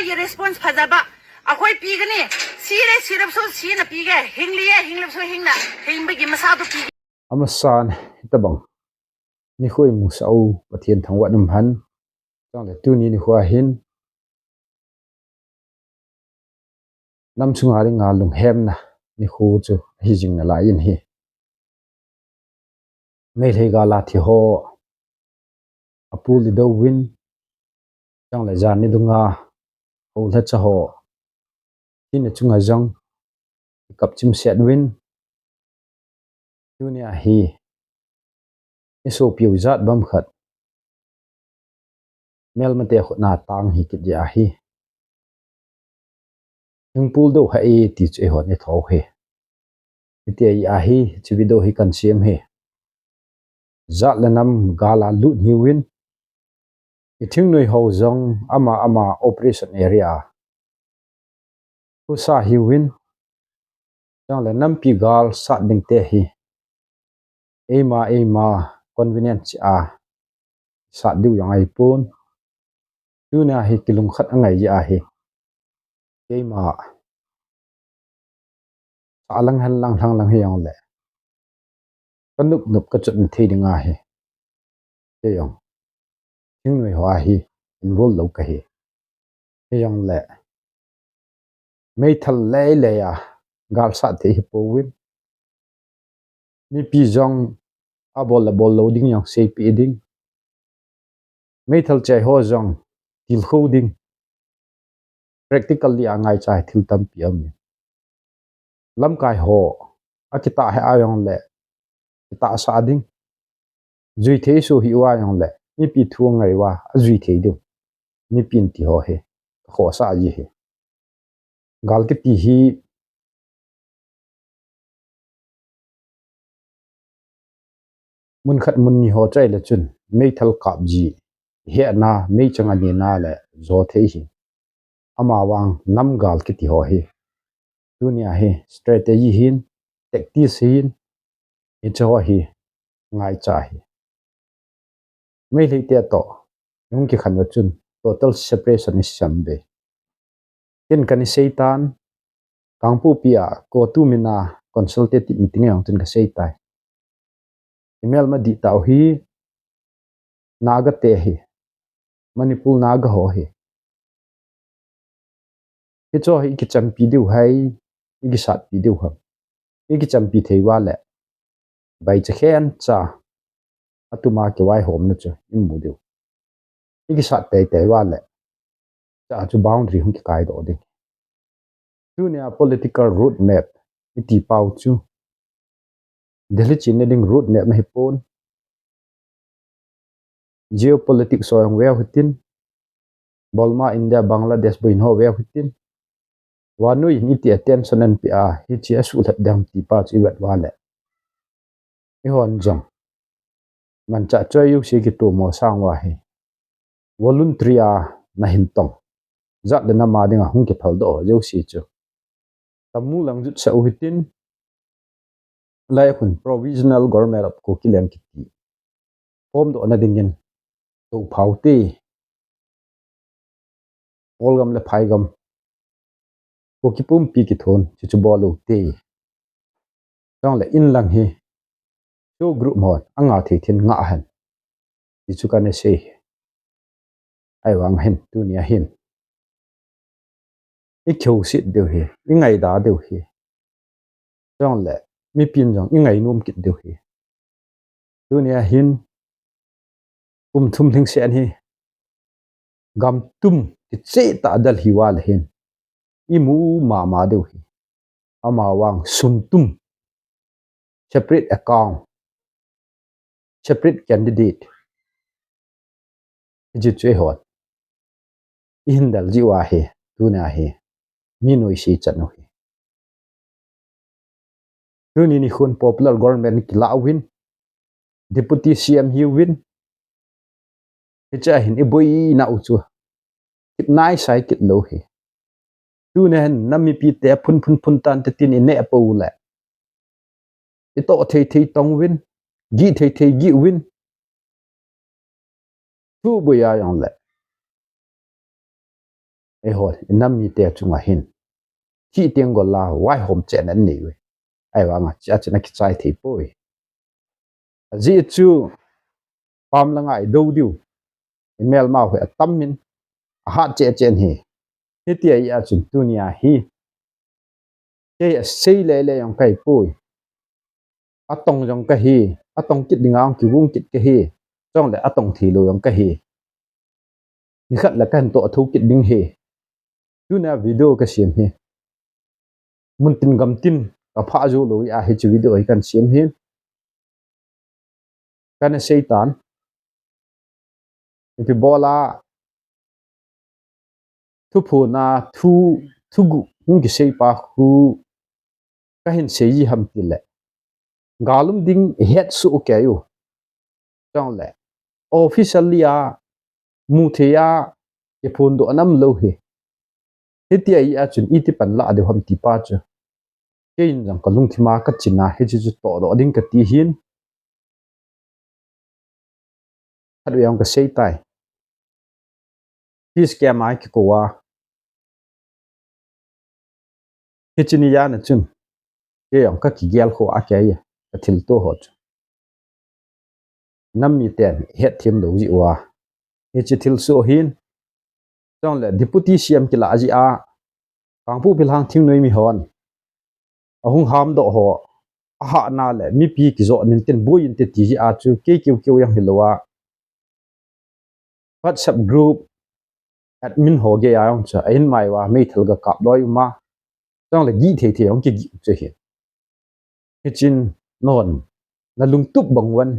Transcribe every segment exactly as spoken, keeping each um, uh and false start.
ꯑꯩꯒꯤ response ꯐꯖꯕ ꯑꯩꯈꯣꯏ ꯄꯤꯒꯅꯤ꯫ ꯁꯤꯔꯦ, ꯁꯤꯔꯕꯁꯨ ꯁꯤꯅ ꯄꯤꯒꯦ, ꯍꯤꯡꯂꯤꯌꯦ, ꯍꯤꯡꯂꯕꯁꯨ ꯍꯤꯡꯅ, ꯍꯤꯡꯕꯒꯤ ꯃꯁꯥꯗꯨ ꯄꯤꯒꯦ꯫ ꯑꯃꯁꯥꯅ ꯍꯤꯇꯕꯪ ꯅꯤꯈꯣꯏ ꯃꯨꯁꯥꯎ ꯄꯊꯦꯟ ꯊꯪꯋꯥꯠ ꯅꯝꯍꯟ ꯆꯥꯡꯂꯦ ꯇꯨꯅꯤ ꯅꯤꯈꯣꯏ ꯑꯍꯤꯟ ꯅꯝꯁꯨꯡ ꯑꯥꯔꯤꯡ ꯑꯥ ꯂꯨꯡꯍꯦꯝꯅ ꯅꯤꯈꯨ ꯆꯨ ꯑꯍꯤꯖꯤꯡꯅ ꯂꯥꯏꯌꯦꯟ ꯍꯤ꯫ ꯃꯩꯂꯩꯒ ꯂꯥꯊꯤ ꯍꯣ ꯑꯄꯨ ꯂꯤꯗꯧ ꯋꯤꯟ ꯆꯥꯡꯂꯦ ꯖꯥꯅꯤ ꯗꯨꯡꯒ ꯍꯧꯂ ꯆꯍꯣ ꯍꯤꯅ ꯆꯨꯡꯉ ꯖꯪ ꯀꯞꯆꯤꯝ ꯁꯦꯠ ꯋꯤꯟ ꯇꯨꯅꯤ ꯑꯍꯤ꯫ ꯏꯁꯣ ꯄꯤꯎ ꯖꯥꯠ ꯕꯝ ꯈꯠ ꯃꯦꯜ ꯃꯇꯦ ꯈꯨꯠꯅ ꯇꯥꯡ ꯍꯤ ꯀꯤꯠ ꯌꯥ ꯍꯤ꯫ ꯍꯤꯡꯄꯨꯜ ꯗꯧ ꯍꯥꯏ ꯇꯤ ꯆꯦ ꯍꯣꯠꯅꯤ ꯊꯧ ꯍꯤ꯫ ꯏꯇꯦ ꯌꯥ ꯍꯤ ꯆꯤꯕꯤ ꯗꯧ ꯍꯤ ꯀꯟꯁꯤꯝ ꯍꯤ꯫ ꯖꯥꯠ ꯂꯦꯅꯝ ꯒꯥꯂꯥ ꯂꯨꯠ ꯍꯤ ꯋꯤꯟ꯫ ꯏꯊꯤꯡ ꯅꯣꯏ ꯍꯧ ꯖꯣꯡ ꯑꯃ ꯑꯃ operation area ꯍꯨꯁꯥ ꯍꯤ ꯋꯤꯟ꯫ ꯆꯥꯡꯂꯦ ꯅꯝꯄꯤ ꯒꯥꯜ ꯁꯥꯠ ꯗꯤꯡ ꯇꯦ ꯍꯤ꯫ ꯑꯩꯃ ꯑꯩꯃ convenience ꯆꯤ ꯑ ꯁꯥꯠ ꯗꯤꯎ ꯌꯥꯡ ꯑꯩ ꯄꯨꯟ꯫ ꯇꯨꯅ ꯍꯤ ꯀꯤꯂꯨꯡ ꯈꯠ ꯑꯉꯥꯏ ꯌꯥ ꯍꯤ꯫ ꯑꯩꯃ ꯁꯥꯂꯪ ꯍꯟ ꯂꯪ ꯂꯪ ꯂꯪ ꯍꯤ ꯌꯥꯡ ꯂꯦ꯫ ꯀꯅꯨꯞ ꯅꯨꯞ ꯀꯆꯨꯠ ꯅ ꯊꯤ ꯗꯤꯡ ꯑ ꯍꯤ꯫ ꯍꯤ ꯌꯥꯡ꯫ ꯍꯤꯡ ꯅꯣꯏ ꯍꯣ ꯑ ꯍꯤ꯫ ꯏꯟꯒꯣꯜ ꯂꯧ ꯀ ꯍꯤ꯫ ꯍꯤ ꯌꯥꯡ ꯂꯦ꯫ ꯃꯩꯊꯜ ꯂꯩ ꯂꯩ ꯑ ꯒꯥꯜ ꯁꯥꯠ ꯊꯦ ꯍꯤ ꯄꯣ ꯋꯤꯟ꯫ ꯃꯤꯄꯤ ꯖꯣꯡ ꯑꯕꯣꯜ ꯑꯕꯣꯜ ꯂꯧ ꯗꯤꯡ ꯌꯥꯡ ꯁꯦꯄꯤ ꯗꯤꯡ꯫ ꯃꯩꯊꯜ ꯆꯦ ꯍꯣ ꯖꯣꯡ ꯇꯤꯜ ꯈꯣ ꯗꯤꯡ꯫ Practically ꯑ ꯉꯥꯏ ꯆꯥꯏ ꯊꯤꯜ ꯇꯝꯄꯤ ꯑꯃꯤ꯫ ꯂꯝꯀꯥꯏ ꯍꯣ ꯑ ꯀꯤꯇꯥ ꯍꯦ ꯑ ꯌꯥꯡ ꯂꯦ꯫ ꯀꯤꯇꯥ ꯁꯥ ꯗꯤꯡ꯫ ꯖꯨꯏ ꯊꯦ ꯁꯨ ꯍꯤ ꯋꯥ ꯌꯥꯡ ꯂꯦ꯫ ꯃꯤꯄꯤ ꯊꯨ ꯉꯥꯏ ꯋꯥ ꯑ ꯖꯨꯏ ꯊꯦ ꯗꯤꯡ꯫ ꯃꯤꯄꯤꯟ ꯇꯤ ꯍꯣ ꯍꯤ꯫ ꯀ ꯈꯣ ꯁꯥ ꯖꯤ ꯍꯤ꯫ ꯒꯥꯜ ꯀꯤꯇꯤ ꯍꯤ꯫ ꯃꯨꯟ ꯈꯠ ꯃꯨꯟ ꯅꯤ ꯍꯣ ꯆꯥꯏ ꯂꯦ ꯆꯨꯟ꯫ ꯃꯩꯊꯜ ꯀꯥꯞ ꯖꯤ꯫ ꯍꯦ ꯅ ꯃꯩ ꯆꯪ ꯑꯅꯤ ꯅ ꯂꯦ ꯖꯣ ꯊꯦ ꯍꯤ꯫ ꯑꯃ ꯋꯥꯡ ꯅꯝ ꯒꯥꯜ ꯀꯤꯇꯤ ꯍꯣ ꯍꯤ꯫ ꯇꯨꯅꯤ ꯑ ꯍꯤ strategy ꯍꯤꯟ, tactics ꯍꯤꯟ, ꯏꯆꯣ ꯍꯤ, ꯉꯥꯏ ꯆꯥ ꯍꯤ꯫ ꯃꯩ ꯂꯩꯇꯦ ꯇꯣ, ꯌꯨꯝ ꯀꯤ ꯈꯟꯕ ꯆꯨꯟ, total separation ꯏꯁ ꯁꯝꯕꯦ꯫ ꯇꯤꯟ ꯀꯅꯤ ꯁꯩꯇꯥꯟ, ꯀꯥꯡꯄꯣꯛꯄꯤ ꯑ, ꯀꯣꯇꯨ ꯃꯤꯅꯥ, consultative meeting ꯌꯥꯎ ꯇꯤꯟ ꯀ ꯁꯩꯇꯥꯏ꯫ Email ꯃꯗꯤ ꯇꯥꯎ ꯍꯤ, ꯅꯥꯒ ꯇꯦ ꯍꯤ, ꯃꯅꯤꯄꯨꯔ ꯅꯥꯒ ꯍꯣ ꯍꯤ꯫ ꯍꯤꯆꯣ ꯍꯤ ꯏꯀꯤ ꯆꯝꯄꯤ ꯗꯤꯎ ꯍꯥꯏ, ꯏꯀꯤ ꯁꯥꯠꯄꯤ ꯗꯤꯎ ꯍꯥꯏ꯫ ꯏꯀꯤ ꯆꯝꯄꯤ ꯊꯩ ꯋꯥ ꯂꯦ꯫ ꯕꯥꯏ ꯆꯈꯦꯟ ꯆꯥ꯫ ꯑꯇꯨꯃ ꯀꯤ ꯋꯥꯏ ꯍꯣꯝꯅ ꯆꯨ ꯏꯃꯨ ꯗꯤꯎ꯫ ꯏꯀꯤ ꯁꯥꯠ ꯇꯩ ꯇꯩ ꯋꯥ ꯂꯦ꯫ ꯆꯥ ꯆꯨ boundary ꯍꯨꯝ ꯀꯤ ꯀꯥꯏ ꯗꯣ ꯗꯤꯡ꯫ ꯇꯨꯅꯤ ꯑ political road map ꯏꯇꯤ ꯄꯥꯎ ꯆꯨ꯫ Delhi ꯆꯤꯟꯅ ꯗꯤꯡ road map ꯃꯍꯤ ꯄꯣꯟ꯫ Geopolitics ꯁꯣꯏ ꯍꯣꯡ ꯋꯦ ꯍꯨꯇꯤꯟ꯫ Burma, India, Bangladesh ꯕꯨ ꯏꯟꯍꯣ ꯋꯦ ꯍꯨꯇꯤꯟ꯫ ꯋꯥꯅꯨ ꯏꯟ ꯏꯇꯤ attention ꯑꯟ ꯄꯤ ꯑ ꯍꯤꯆꯤ ꯑꯁꯨ ꯂꯦꯞ ꯗꯦꯝ ꯇꯤ ꯄꯥ ꯆꯨ ꯏꯋꯦꯠ ꯋꯥ ꯂꯦ꯫ ꯏꯍꯣꯟ ꯖꯣꯡ꯫ ꯃꯟꯆꯥ ꯆꯣꯏ ꯌꯨ ꯁꯤ ꯀꯤ ꯇꯨ ꯃꯣ ꯁꯥꯡ ꯋꯥ ꯍꯤ꯫ Voluntary ꯑ ꯅ ꯍꯤꯟ ꯇꯣꯡ꯫ ꯖꯥꯠ ꯂꯦ ꯅ ꯃꯥ ꯗꯤꯡ ꯑ ꯍꯨꯡ ꯀꯤ ꯐꯜ ꯗꯣ ꯌꯨ ꯁꯤ ꯆꯨ꯫ ꯇꯃꯨ ꯂꯪ ꯖꯨꯠ ꯁ ꯎ ꯍꯤꯇꯤꯟ꯫ ꯂꯥꯏ ꯈꯨꯟ Provisional Government of Kukiland ꯀꯤꯇꯤ꯫ ꯐꯣꯝ ꯗꯣ ꯅ ꯗꯤꯡ ꯏꯟ꯫ ꯇꯨ ꯐꯥꯎ ꯇꯤ꯫ ꯄꯣꯜꯒꯝ ꯂꯦ ꯐꯥꯏꯒꯝ꯫ ꯀꯣꯀꯤ ꯄꯨꯝꯄꯤ ꯀꯤ ꯊꯣꯟ ꯆꯤꯆꯨ ꯕꯣꯜ ꯎ ꯇꯤ꯫ ꯆꯥꯡ ꯂꯦ ꯏꯟ ꯂꯪ ꯍꯤ꯫ ꯁꯨ group ꯃꯣꯟ ꯑꯉꯥ ꯊꯤ ꯊꯤꯟ ꯉꯥ ꯑꯍꯟ꯫ ꯆꯤꯆꯨ ꯀꯅꯦ ꯁꯦ ꯍꯤ꯫ ꯑꯩ ꯋꯥꯡ ꯍꯤꯟ ꯇꯨꯅꯤ ꯑꯍꯤꯟ꯫ ꯏ ꯈꯦꯎ ꯁꯤꯠ ꯗꯤꯎ ꯍꯤ꯫ ꯏ ꯉꯥꯏ ꯗꯥ ꯗꯤꯎ ꯍꯤ꯫ ꯆꯥꯡ ꯂꯦ ꯃꯤ ꯄꯤꯟ ꯖꯣꯡ ꯏ ꯉꯥꯏ ꯅꯨꯝ ꯀꯤꯠ ꯗꯤꯎ ꯍꯤ꯫ ꯇꯨꯅꯤ ꯑꯍꯤꯟ꯫ ꯀꯨꯝ ꯊꯨꯝ ꯊꯤꯡ ꯁꯦꯟ ꯍꯤ꯫ ꯒꯝ ꯇꯨꯝ ꯇꯤ ꯆꯦ ꯇ ꯑꯗꯜ ꯍꯤ ꯋꯥ ꯂ ꯍꯤꯟ꯫ ꯏ ꯃꯨ ꯃꯥ ꯃꯥ ꯗꯤꯎ ꯍꯤ꯫ ꯑꯃ ꯋꯥꯡ ꯁꯨꯝ ꯇꯨꯝ꯫ Separate account, separate candidate꯫ ꯏ ꯖꯤꯠ ꯆꯨ ꯏ ꯍꯣꯠ꯫ ꯏ ꯍꯤꯟꯗꯜ ꯖꯤ ꯋꯥ ꯍꯤ꯫ ꯇꯨꯅ ꯍꯤ꯫ ꯃꯤ ꯅꯣꯏ ꯁꯤ ꯆꯠꯅꯨ ꯍꯤ꯫ ꯇꯨꯅꯤ ꯅꯤ ꯈꯨꯟ popular government ꯀꯤ ꯂꯥꯛ ꯋꯤꯟ꯫ Deputy C M ꯍꯤ ꯋꯤꯟ꯫ ꯍꯤꯆꯥ ꯍꯤꯟ ꯏ ꯕꯣꯏ ꯅꯥꯎ ꯆꯨ꯫ ꯀꯤꯠ ꯅꯥꯏ ꯁꯥꯏ ꯀꯤꯠ ꯂꯧ ꯍꯤ꯫ ꯇꯨꯅ ꯍꯤꯟ ꯅꯝ ꯃꯤ ꯄꯤ ꯇꯦ ꯐꯨꯟ ꯐꯨꯟ ꯐꯨꯟ ꯇꯥꯟ ꯇ ꯇꯤꯟ ꯏ ꯅꯦ ꯄꯧ ꯂꯦ꯫ ꯏ ꯇꯣ ꯊꯦ ꯊꯦ ꯇꯣꯡ ꯋꯤꯟ꯫ ꯒꯤ ꯊꯦ ꯊꯦ ꯒꯤ ꯋꯤꯟ꯫ ꯇꯨ ꯕꯣꯏ ꯌꯥ ꯌꯣꯡ ꯂꯦ꯫ Eiho, inam mite chunga hin, thi teng golla vaihom chehna anei uve. Ahivanga chia chun akichai thei poi. Ajeh chu pam langa ido diu, imelmau hi atam in, ahat cheh cheh in ahi. Hitia hi a chun tunia hi, kei asei lele jong kahi poi. Atong jong kahi, atong kit dinga hung kigong kit kahi, chule atong theilou jong kahi. Nikhat le kahin toh thou kit ding ahi. Tunia video kasem hi, muntin gamtin kaphah jou lou ahi, hiche video hi kahin sem hi. Kana seitan, ipi bola thuphon a thu, thuguh hung kiseipa khu kahin sei ji ham tile, gal um ding ihetsoh kei u. Chule officially a, muthei a, iphondoh nam lou hi, hitia hi a chun iti pan lah diu ham tipa chu, keiin jong kalungthima kachina hiche chu tohdoh ding kati hin. Khatvei jong kaseitai, peace camp a kikou a, hiche ni jana chun kei jong kakigel kho a, kei a kathilto ho chu nam miten ihetthem lou jeh uva hiche thilsoh hin, chule deputy C M kilah jeh a, Kangpokpi lhang thingnoi mihon ahung hamdoh ho, ahahna le mipi kijoh intin, boi inte ti jeh a chu kei keukeu jong hilou a, WhatsApp group admin ho geiya jong chu a-inmai uva meithal gakap loi uma, chule gih thei thei jong kigih u chu ahi. Hichun nahon nalungtup bang uvin,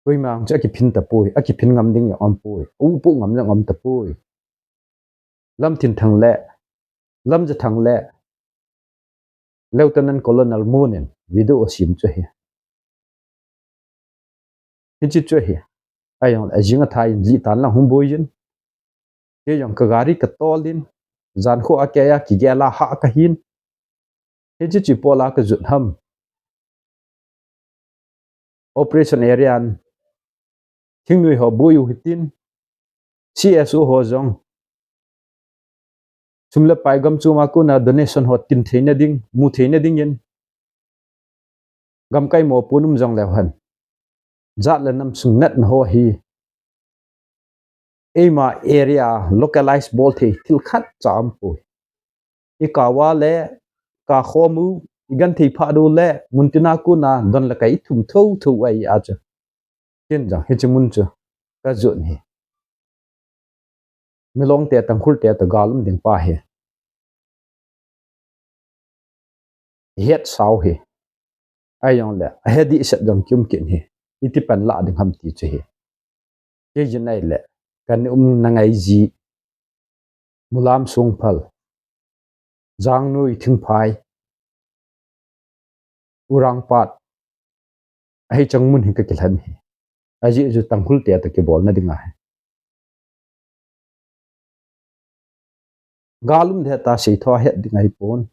koima jong chu akiphin tapoi, akiphin ngam ding jong umpoi, aupoh ngam jong um tapoi. Lamthinthang le Lamjathang le Lieutenant Colonel Mon in video asem chu ahi. Hiche chu ahi. Ahijongle ajing athai in jihtan lang hung boi in, kei jong kagari katol in, jankho a kei a kigel a hah kahin, hiche chu ipi bola kajot ham? Operation area in thingnoi ho boi u hitin, C S O ho jong sum le pai gamchom a kona donation ho tin theina ding, mu theina dingin, gamkai mopo um jongleu hen, jat le nam sung natna ho hi eima area localize bol thei thil khatcha aumpoi. Ikah uva le, kah khom u, igenthei phah diu le, muntina kona don le kai ithum thou thou ahi a chu, ken jong hiche mun chu kajot ahi. Milong te, Tangkhul te toh gal um ding pa hi ihetsau hi. Ahijongle ahe dehset jong kium kit ahi. Iti pan lah ding ham ti chu ahi. Kei jin ahile, kana umna ngai ji, Mulam Songphal, Jangnoi Thingphai, Urangpat, ahi chang mun hi kakilhen ahi. Ajeh chu Tangkhul te toh kibolna dinga ahi. Gal um ding heta seitho ahet ding ahipon,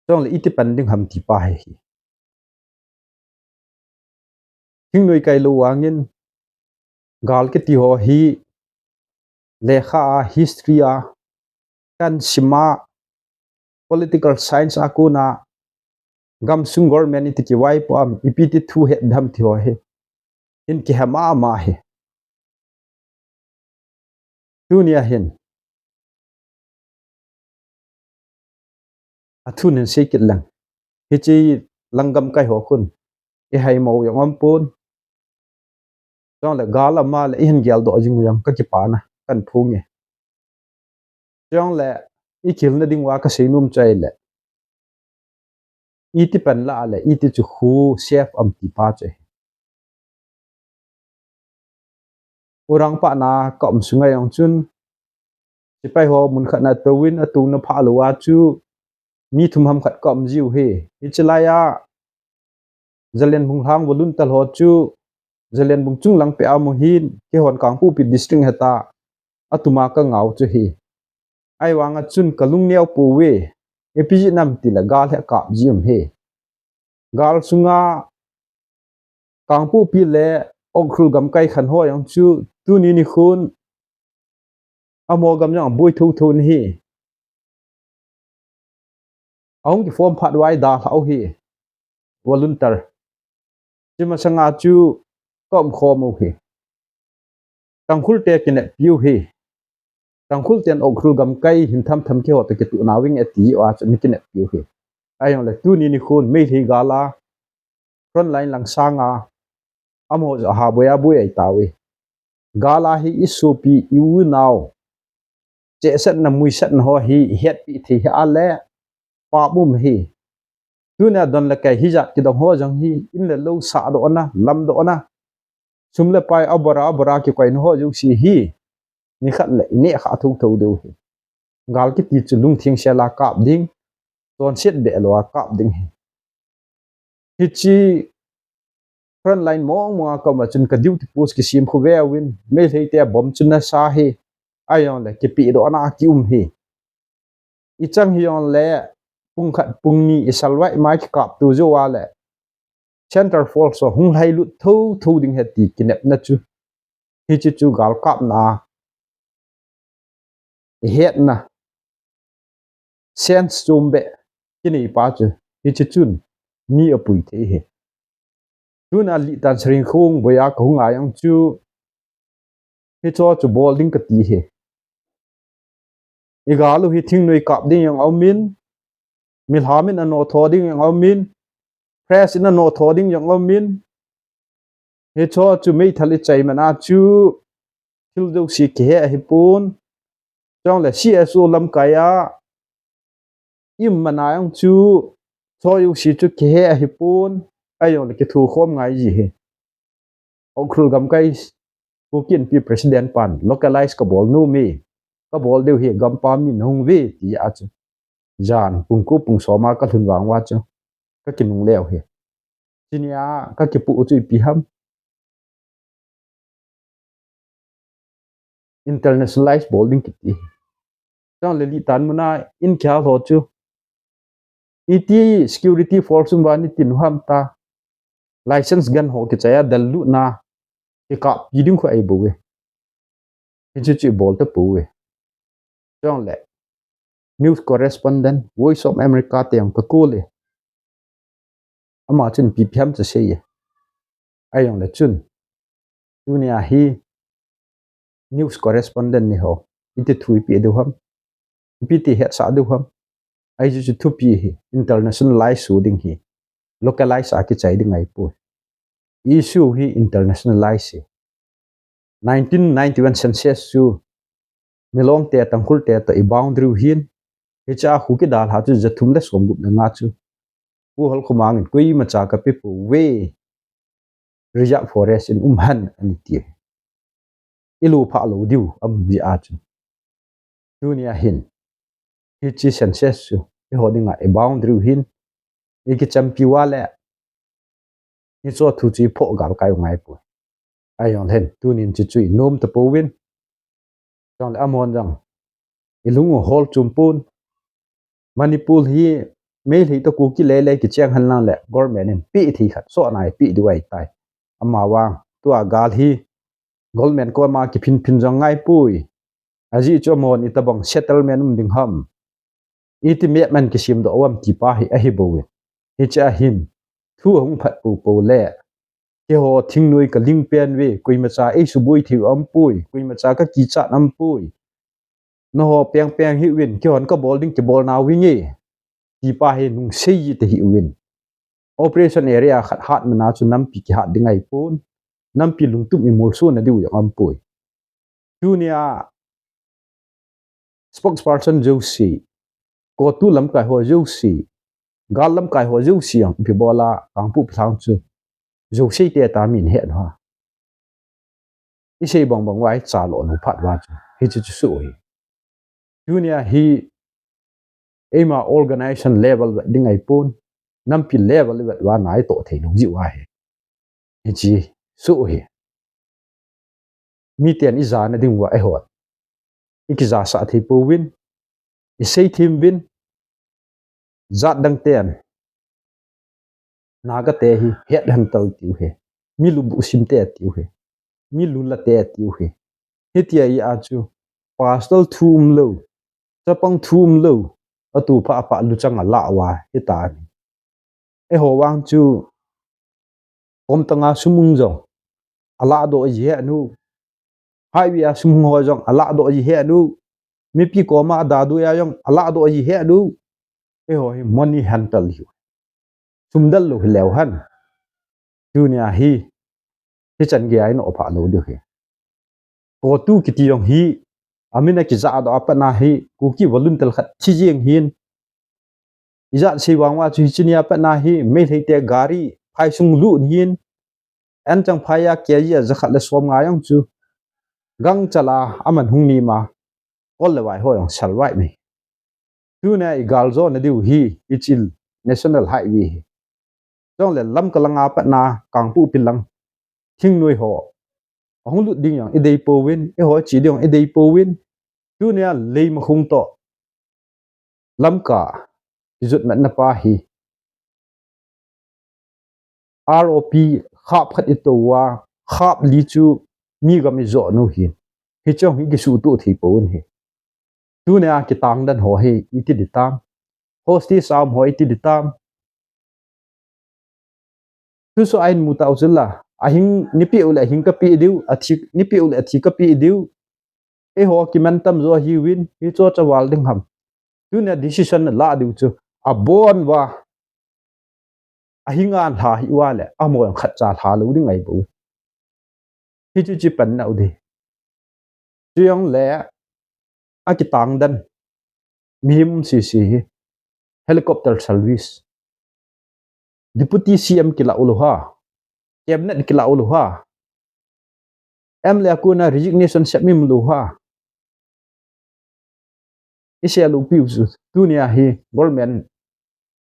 chule iti pan ding ham tipa ahi. Thingnoi kailou vangin, gal kiti ho hi lekha a, history a, kahin sim a, political science a kona, gamsung government iti kivaipo ham, ipi ti thu het ding ham ti ho hi hin kihe mama ahi. Tunia hin athun hin sei kit leng, hiche lang gamkai ho khun ihaimo jong umpon, chule gal ama le ihin geldoh jing u jong kakipana kahin phong e. Chule ikilna ding uva kaseinom chu ahile, iti pan lah le iti chu khu safe am tipa chu ahi. Urangpat na kaum sunga jong chun, sepai ho mun khat na atouvin, atouna phah louva chu mi thum ham khat kaum jiu ahi. Hiche laiya Zalianbung lhang volunteer ho chu, Zalianbung chunglang peh a um u ahin, keihon Kangpokpi district heta atuma kangau chu ahi. Ahivanga chun kalungneo pouve, ipi jeh ham tile gal hi akap ji um ahi. Gal sunga Kangpokpi le Ukhrul gamkai khen ho jong chu tuni nikhon Amaho gam jong aboi thotho nahi. Ahung kiform phat uva idalhah u hi. Volunteer. Hiche masanga chu kaumkhom u hi. Tangkhul te kineppi u hi. Tangkhul ten Ukhrul gamkai hin thamtham keiho toh kituh nau vinge ati uva chu ana kineppi u hi. Ahijongle tuni nikhon Meitei gal a frontline lang sanga amaho jong aha boi a boi ahi tauve. Gal a hi isopi, i-u i-nao chehsetna, muisetna ho hi ihetpeh thei hih a le pap um ahi. Tunia don le kai hijat kidong ho jong hi in le lou sahdohna, lamdohna, sum le pai abora abora kikoina ho jouse hi nikhat le ineh khah thotho diu ahi. Gal kiti chu lungtheng sel a kap ding, chonset behlou a kap ding ahi. Hiche frontline mong mong a kaum a chun ka duty post kisem khu veuvin, Meitei te bomb chu nasa hi, ahijongle kipehdohna a kium hi. Ichang hijongle pung khat pung ni isalvah mai kikapto jou a le Centre Force ho hung lhailut thotho ding ahi ti kinepna chu. Hiche chu gal kapna a ihetna sense chom beh kinei pa chu hiche chun mi apui thei ahi. Tuna Litan Saringkhong boi a kahung ngai jong chu hicheho chu bol ding kati ahi. Igal u hi thingnoi kap ding jong aumin, milham in anoh tho ding jong aumin, press in anoh tho ding jong aumin, hicheho chu meithal ichai man a chu thil jouse kihe ahipon, chule C S O lamkai a ium man a jong chu hicheho jouse chu kihe ahipon, ahijongle kithokhom ngai ji ahi. Ukhrul gamkai Kuki Inpi president pan localize kabol nom e, kabol diu ahi, gampam mi nahung uve tia chu jan pung ko pung som a kalhun vang uva chu kakinungle u ahi. Chunia kakipoh u chu ipi ham, internationalize bol ding kiti. Chule Litan muna in kihal ho chu iti security force um uva nati u ham tia license gun ho kichai a del lutna kikappi ding khu ahibouve. Hiche chu ibol tapouve. Chule news correspondent Voice of America te jong kakou le, ama chun ipi ipi ham chu asei e. Ahijongle chun tunia hi news correspondent ni ho iti thu ipeh diu ham, ipi ti hetsah diu ham. Ahi chu thupi ahi, internationalize so ding ahi, localize a kichai ding ahipoi. Issue hi internationalize ahi. Nineteen ninety-one census chu Milong te Tangkhul te toh i boundary u ahin, hichea khu kidalha chu jathum le somgup le nga chu Pu Holkhomang in koimacha kapepouve, reserve forest in um hen anati. Ilophah lou diu aum jeh a chu tunia hin hiche census chu eiho dinga i boundary u ahin, ikichampi uva le hicheho thu chu iphoh galkai u ngaipoi. Ahijongle hin tunin chuchu inom tapouvin, chule amahon jong ilung u hol chom pon. Manipur hi Meitei toh Kuki lele kicheng henlang le government in peh thei khat sohna ipeh diu ahitai. Amavang tua gal hi government koma kiphinphin jong ngaipoi. Ajeh chu amahon itobang settlement um ding ham, iti map man kisemdoh u ham ti pa hi ahibouve. Hichea hin thu ahung phat poupou le keiho thingnoi kaling pen uve, koimacha eisuboi thei u aumpoi, koimacha kakichat aumpoi. Nangho pengpeng hih uvin, keihon kabol ding kibolnau vinge, ti pa hi nungsei ji tahih uvin. Operation area khat hat mana chu nampi kihat ding ahipon, nampi lungtup imolsona diu jong aumpoi. Tunia spokesperson jouse, CoTU lamkai ho jouse, gal lamkai ho jouse jong ipi bol a Kangpokpi lang chu jouse te ta min het ha. Isei bangbang uva ichalou lou phat uva chu hiche chu soh ahi. Tunia hi eima organisation level vet ding ahipon, nampi level vet uva na itoh theilou jeh uva ahi. Hiche soh ahi. Miten ijana ding uva eihon ikijasah thei pouvin, iseithem uvin, jat dang ten Naga te hi headhunter tiu ahi, mi lubuh sim te tiu ahi, mi lula te tiu ahi. Hitia hi a chu pastor thu umlou, chapang thu umlou, atu pha pha luchang alah uva hitan. Eiho vang chu komtanga sum hung jong alah doh ji hih un. Highway a sum hung ho jong alah doh ji hih un. Mipi koma adadoi a jong alah doh ji hih un. Eiho hi money hunter hi. Sum del lou hileu hen. Tunia hi, hichan geiya inoh pha lou diu hi. COTU kiti jong hi, amin akija doh a pat na hi, Kuki volunteer khat thi jeng hin. Ijat sei vang uva chu hiche nia pat na hi, Meitei te gari, phaisung lut hin. Anchang phai a KG a jakhat le som nga jong chu gangchal a aman hung nim a, kol le vai ho jong salvai mai. Tunia igal jona diu hi, hiche National Highway hi. Chule Lamka langa pat na Kangpokpi lang thingnoi ho ahung lut ding jong idei pouvin, eiho che ding jong idei pouvin. Tunia Leimakhong toh Lamka kijot matna pa hi ROP khap khat ito uva, khap li chu mi gam ijo nu hin. Hiche jong hi kisuhtoh thei pouvin hi. Tunia kitang dan ho hi iti ding tam. Hostage a um ho iti ding tam. Thusoh a imu tau chula, ahing, neipeh u le ahing kapeh diu, athi, neipeh u le athi kapeh diu. Eiho kiman tamjo hiuvin, hicho chu aval ding ham. Tunia decision alah diu chu, abon uva, ahinga lha hih uva le, amaho jong khatcha lha lou ding ahi bou. Hichu chu panna u ding. Chujongle, akitang dan, mihem sese hi, helicopter service, Deputy CM kilah u lou ham, Cabinet kilah u lou ham, MLA a kona resignation sem im lou ham. Isei lou piu chu, tunia hi government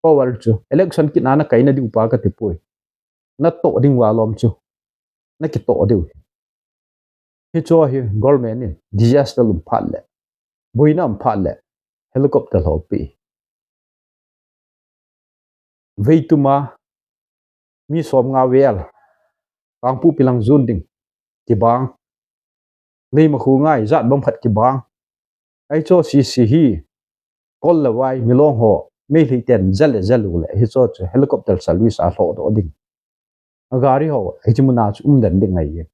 power chu election kit na nakaina diu pa kati poi. Natoh ding uva lom chu, nakitoh diu. Hicho hi government in disaster um phat le, boina um phat le, helicopter ho pe. Veitum a mi som nga vel Kangpokpi lang jon ding kibang. Leimakhong a ijat bang khat kibang. Hicho sese hi, kol le vai, milong ho, Meitei ten ja le ja lou le, hicho chu helicopter service alhoh doh ding. Agari ho, hiche muna chu um den ding ahi.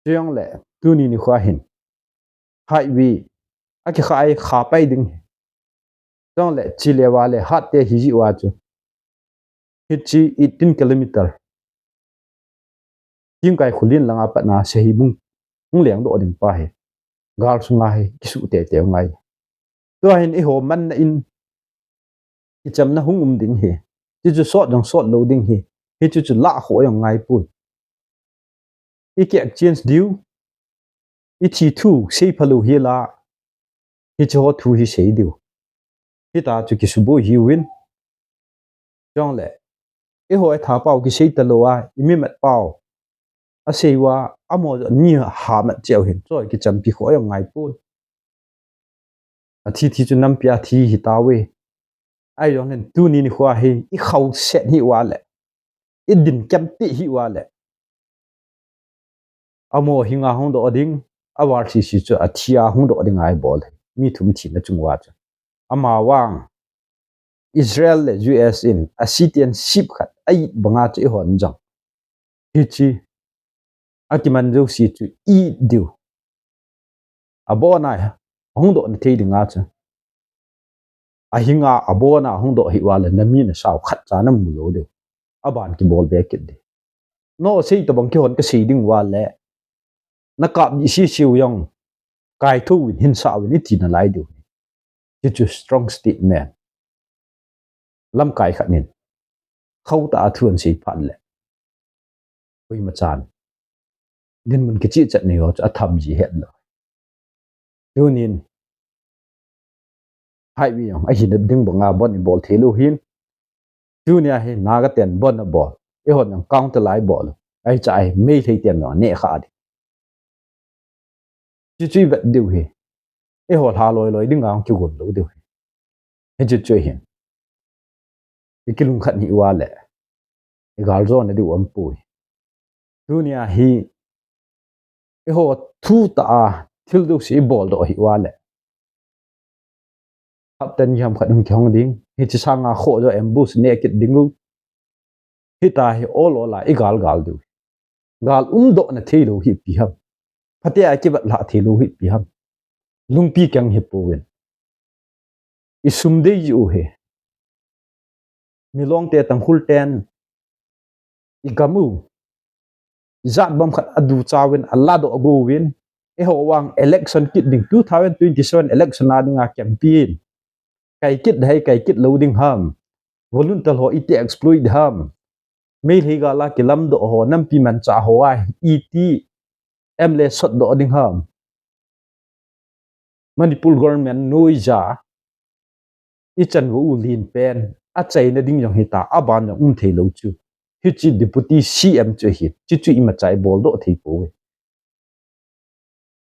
Chujongle, tuni nikho hin, highway akikhai khapai ding hi. Chujongle, chule vale, hat te hiji uva chu, hiche eighteen kilometer, Tingkai Khullen langa pat na Sahibung hung lengdoh ding pa hi, gal sunga hi kisuh teitei u ngai. Tua hin eiho manna in, ichamna hung um ding hi. Hichu sot jong sot lou ding hi. Hichu chu lah khoh jong ngai poi. Iki exchange diu, ithi thu seipha lou hi la, hiche ho thu hi sei diu. Hita chu kisuboi hiuvin. Chujongle, eiho itha pau kisei talou a, imimat pau asei uva, amaho jong ni hamat cheh u hin, chu kichampi khoh jong ngai poi. Athi thi chu nampi a thi hitauve. Ahijongle tuni nikho hi ikhauset hih uva le, idin kemtih hih uva le, amaho hinga hung doh ding, aval sese chu athi a hung doh ding ahi bol hi. Mi thum thina chung uva chu, amavang Israel le US in a citizenship khat a-it banga chu eihon jong hiche akiman jouse chu i-it diu, abona hung doh na thei dinga chu, ahinga abona hung doh hih uva le nami nasau khatcha namu lou diu, aban kibol be kit ding. Nasei tobang kihon kasei ding uva le, nakap ding sese u jong, kaithouvin hinsah uvin iti nalai diu. Hichu strong statement. Lamkai khat in, khauh tah a thu asei phat le, koima chan dinmun kichehchet nei ho chu atham ji het lou. Tunin, highway jong ahina ding banga bon ibol thei lou hin. Tunia hi Naga ten bon abol, eihon jong counter la ibol u. Ahi cha hi Meitei ten jong aneh kha ding. Chuchu ivet diu hi, eiho lha loi loi dinga hung kigon lou diu hi. Hichu chu hin, ikilungkhat hih uva le, igal jona diu aumpoi. Tunia hi Eiho thu tah a thil jouse ibol doh hih uva le, hapta ni ham khat hung kihong ding. Hiche sanga khoh jo ambush neh kit ding u. Hitia hi ol ol a igal gal diu. Gal umdoh na theilou hi ipi ham. Phatea kivat lha theilou hi ipi ham. Lungpi keng hi pouvin. Isum dei ji u hi. Milong te Tangkhul ten igam u, ijat bang khat aducha uvin aladoh go uvin. Eiho vang election kit ding, two thousand twenty-seven election a dinga campaign. Kai kit ding ham, kai kit lou ding ham. Volunteer ho iti exploit ham. Meitei gal a kilamdoh ho, nampi manchah ho a iti M L A sotdoh ding ham. Manipur government noija ichan vo u lin pen achaina ding jong hita, aban jong um theilou chu. Hiche Deputy C M chu hi, chuchu imacha ibol doh thei pouve.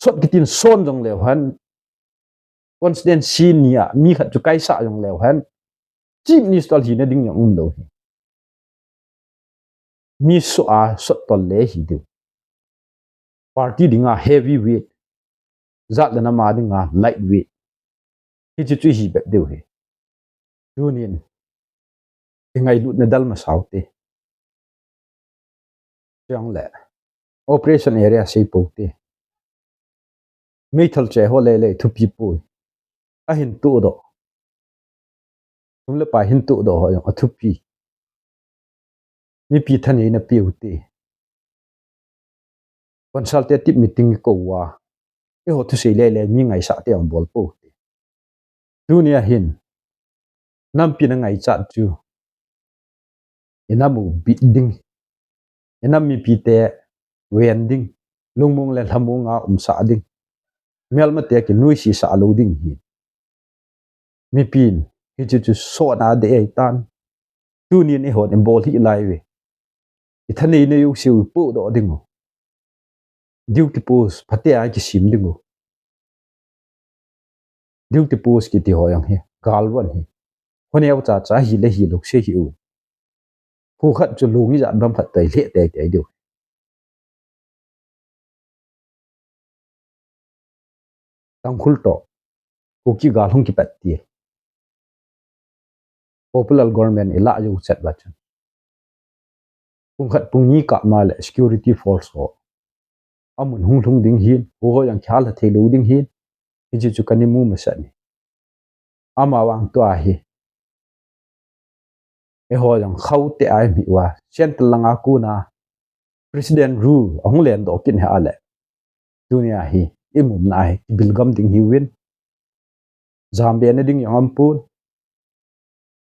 Sot kitin son jong leu hen, constituency ni a mi khat chu kaisah jong leu hen, Chief Minister hina ding jong umlou hi. Mi sot a sot tol le hi diu. Party dinga heavy weight, jat le nam a dinga light weight. Hiche chu hi bep diu hi. Tunin ingailutna dal masa u te. Chang le operation area sei pou te. Meithal che ho le le thupi poi. Ahin tudoh, sum le pai hin tudoh ho jong athupi. Mipi thaneina pe u te. Consultative meeting kou uva, eiho thusei le le mi ngaisah te jong bol pou te. Tunia hin nampi na ngaichat chu, inam u bit ding, inam mipi te ven ding, lungmong le lhamong a umsah ding, melmate kinuisat sah lou ding hi. Mipin hiche chu sot a dei ahitan. Tunin eihon ibol hih lai uve. Ithaneina jouse u ipohdoh ding u. Duty post phatea kisem ding u. Duty post kiti ho jong hi galvon hi. Khoneo cha cha hi le hi lou sei hih u. Khu khat chu lung ijat bang khat toh ilheh tei tei diu. Tangkhul toh Kuki gal hung kipat til, popular government ilah jou chet uva chun, pung khat pung ni kah ma le security force ho amun hung lhung ding hin, khu ho jong kihal lha theilou ding hin, hiche chu kana mu masat e. Amavang tua hi eiho jong khao te a ium hih uva, central langa kona President rule ahung lendoh kit hi a le, tunia hi imumna hi kibilgam ding hiuvin, jambena ding jong aumpon,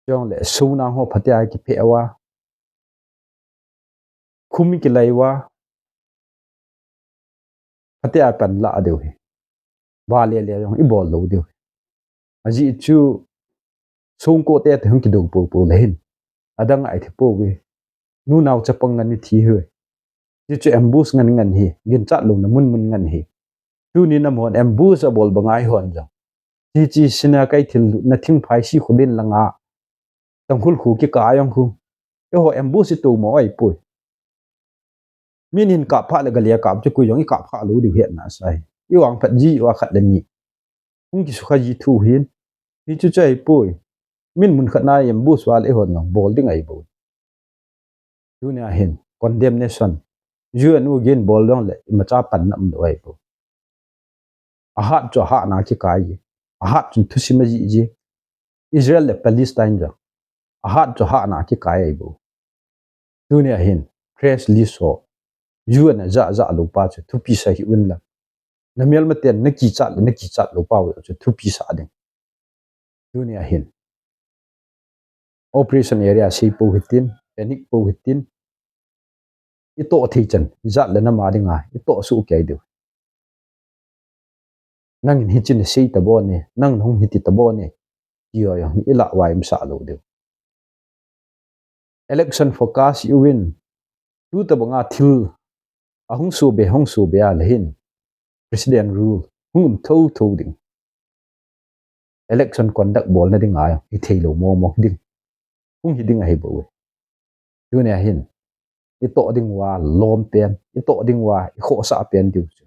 chule sungnang ho phatea kipheh uva, khum ikilai uva, phatea pan lah diu hi. Vale le jong ibol lou diu hi. Ajeh chu songkote toh hung kidou poupou le hin, adang a ithi pouve. Nunao chapang ngen ithi uve. Hichu ambush ngen ngen hi, ginchat louna mun mun ngen hi. Tunin amahon ambush abol banga eihon jong, hiche sina kai thil lutna Thingphai sikholen langa Tangkhul kho kikah a jong khu, eiho ambush itomo ahipoi. Min hin kap phah le gal a kap chu koi jong ikap khah lou diu hetna asa hi. Ivangphat ji uva khat le ni hung kisukha ji thu hin. Hichu chu ahipoi. Min mun khat na ambush uva le eihon jong bol ding ahibou. Tunia hin condemnation, U N u gin bol jongle imacha panna umlou ahibou. Ahat chu ahatna kikai ji. Ahat chun thusim ajih ji. Israel le Palestine jong ahat chu ahatna kikai ahibou. Tunia hin press release ho, U N ajah jah lou pa chu thupi sa hih un lang, namelmaten nakichat le nakichat lou pa u chu thupi sah ding. Tunia hin operation area sei pou hitin, panic pou hitin, itoh thei chan ijat le nam a dinga itoh soh kei diu. Nangin hiche nasei tabon e, nangin hung hiti tabon e, ti ho jong ilah uva umsah lou diu. Election focus iuvin, tutobanga thil ahung sobe hung sobe a le hin President rule hung um thou thou ding. Election conduct bolna dinga hithei lou mong mong ding, hung hi ding ahibouve. Tunia hin itoh ding uva lom pen, itoh ding uva ikhohsah pen diu chu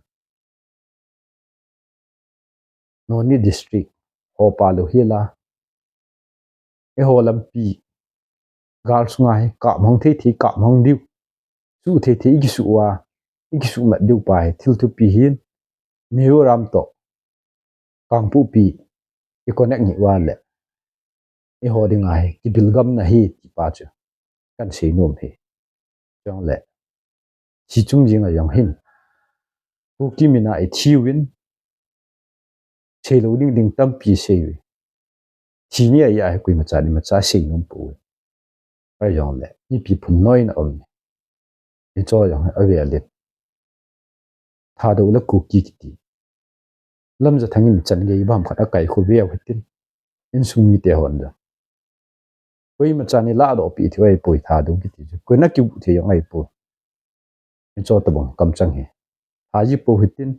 Noney district ho pa lou hi la, eiho lampi gal sunga hi kap hong thei thei, kap hong diu, suh thei thei, ikisuh uva, ikisuh mat diu pa hi thil thupi hin, Mizoram toh Kangpokpi iconnect ngai uva le, eiho dinga hi kibilgam na hi ti pa chu kan seinom hi. Chule, hiche chung jing a jong hin, Kuki mina ithi uvin, seilou ding ding tampi sei uve. Thi ni ahi a hi koimacha imacha seinom pouve. Ahijongle mipi phunnoina um e. Hiche jong avel in, Thadou le Kuki kiti, Lamjathang in chan gei bang khat akaikhum uve hitin, insung mite hon jong, koimachan eiladoh peh thei ahipoi, Thadou kiti chu koin akiu thei jong ahipoi. Hiche tobang kamchang hi, tha jipou hitin,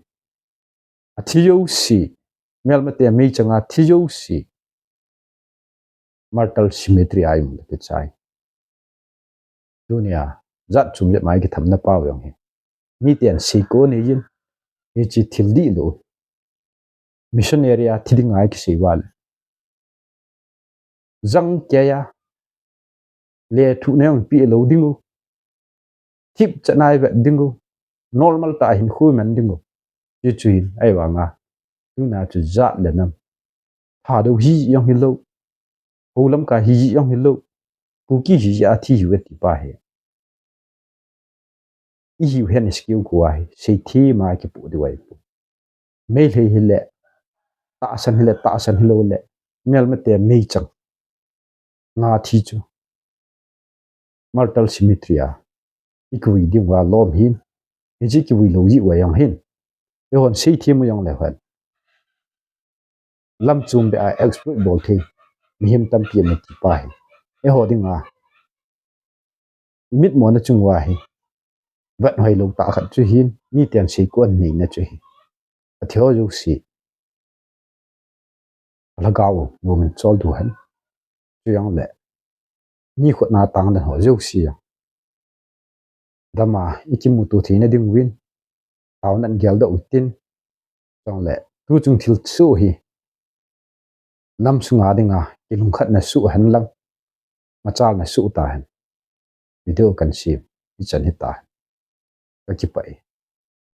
athi jouse, melmate meichang a thi jouse, Martyr Cemetery a imu le kichai. Tunia jat chom jep mai kitham na pau jong hi, miten seikon neijin, hiche thil dihlou, missionary a thi ding ngai kisei uva le, jang keiya lethuhna jong peh lou dingu, thipchetna ivet dingu, normal tah a hinkho iman dingu. Chuchu hin ahivanga tuna chu jat le nam, Thadou hijeh jong hilou, hou Lamka hijeh jong hilou, Kuki hijeh a thi hiuve ti pa hi ihiu hen, iskeu khu ahi, seithem a kipoh diu ahipoi. Meitei hile tahsan, hile tahsan, hiloule melmate meichang nga thi chu Martyr Cemetery a ikivui diu va lom hin, hiche kivui lou jeh uva jong hin, eihon seithem u jongle hen, lam chom beh a exploit bol thei mihem tampi aum e ti pa hi, eiho dinga imitmona chung uva hi vet hoilou tah khat chu hin, miten seikon neina chu hi, athiho jouse alhagao u gongin chol diu hen. Chujongle mi khutna tanglen ho jouse jong dama ikimuto theina dinguvin taona geldoh utin. Chule tuchung thilsoh hi nam sunga dinga kilungkhatna soh henlang, machalna soh tahen. Video kan sem hichan hitahen. Kakipah e.